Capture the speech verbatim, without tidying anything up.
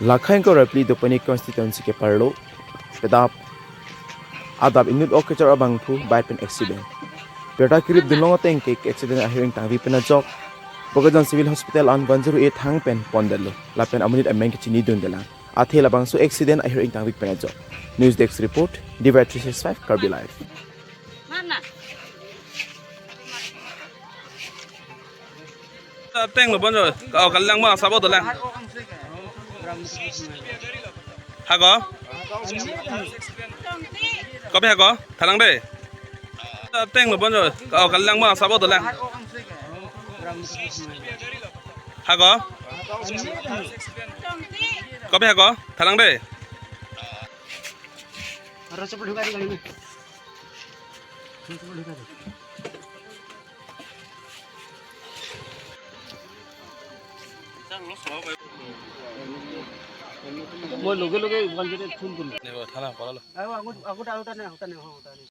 Lakha ingkoi ra phli Dopani constituency keparlo, pedap adap inut ok kechor abangphu bike pen accident. Pirta kirip dunlong ateng ke accident ahir ingtangvi pen ajok Bokajan Civil Hospital an one zero eight thang pen pondetlo. Lapen amonit ameng kechinidundelang. Athe labangso accident ahir ingtangvi pen ajok. News Desk Report, Divide three six five Karbi Live. Mana? Ateng lo bonjo. Kau kalang ma sabo dolang. Hako? Kopi hako? Thalang de. Ateng lo bonjo. Kau kalang ma sabo dolang. Hako? Kopi hako? Thalang de. মই লগে লগে one zero' eight phone কৰিম। নেব, থানা, পলালো। আৰু আগত, আগত আৰু এটা নাই, এটা নাই, অ, এটা নাই।